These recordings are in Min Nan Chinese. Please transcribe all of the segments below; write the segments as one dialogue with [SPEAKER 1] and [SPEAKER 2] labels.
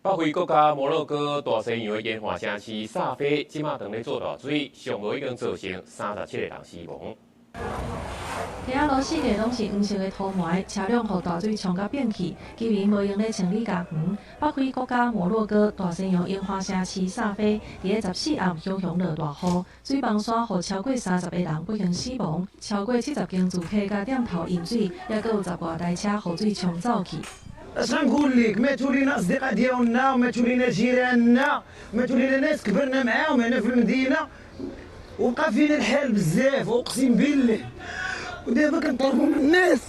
[SPEAKER 1] 北非國家摩洛哥大西洋的沿岸城市薩菲，這馬當咧做大水，上無已經造成37個人死亡。
[SPEAKER 2] 街仔路四界攏是黃色的塗糜，車輛予大水沖甲變去，居民無閒咧清理家園。北非國家摩洛哥大西洋沿岸城市薩菲，佇咧14暗洶湧落大雨，水崩山予超過30個人不幸死亡，超過70間住客佮店頭淹水，猶閣有10外台車予水沖走去。
[SPEAKER 3] اش غنقول لك؟ ماتوا لينا اصدقاء ديالنا وماتوا لينا جيراننا، ماتوا لينا ناس كبرنا معاهم هنا في المدينه، وبقى فينا الحال بزاف، اقسم بالله. ودابا كنطلبوا من الناس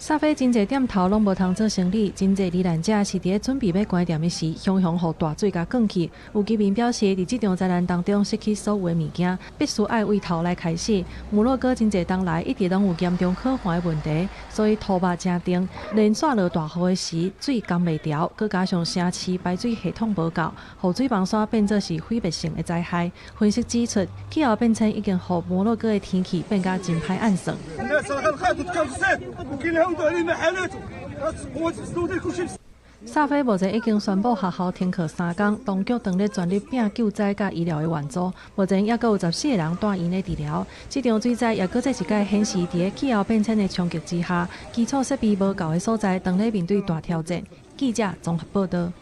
[SPEAKER 2] 薩菲真濟店頭攏無通做生理，真濟罹難者是佇咧準備欲關店的時，雄雄予大水共灌去。有居民表示，佇這場災難當中失去所有的物件，必須愛為頭來開始。摩洛哥真濟冬來一直攏有嚴重乾旱的問題，所以土肉誠甜，連續落大雨的時，水乾袂牢，閣加上城市排水系統無夠，予水崩山變做是毀滅性的災害。分析指出，氣候變遷已經予摩洛哥的天氣變甲真歹按算。
[SPEAKER 3] كينهودوا عليه محلاته قوات مسدوده كلشي.
[SPEAKER 2] 薩菲目前已經宣布學校停課3工，當局正咧全力拼救災佮醫療的援助。目前猶閣有14個人住院咧治療。這場水災也閣再一擺顯示，佇咧氣候變遷的衝擊之下，基礎設備無夠的所在，當咧面對大挑戰。記者綜合報道。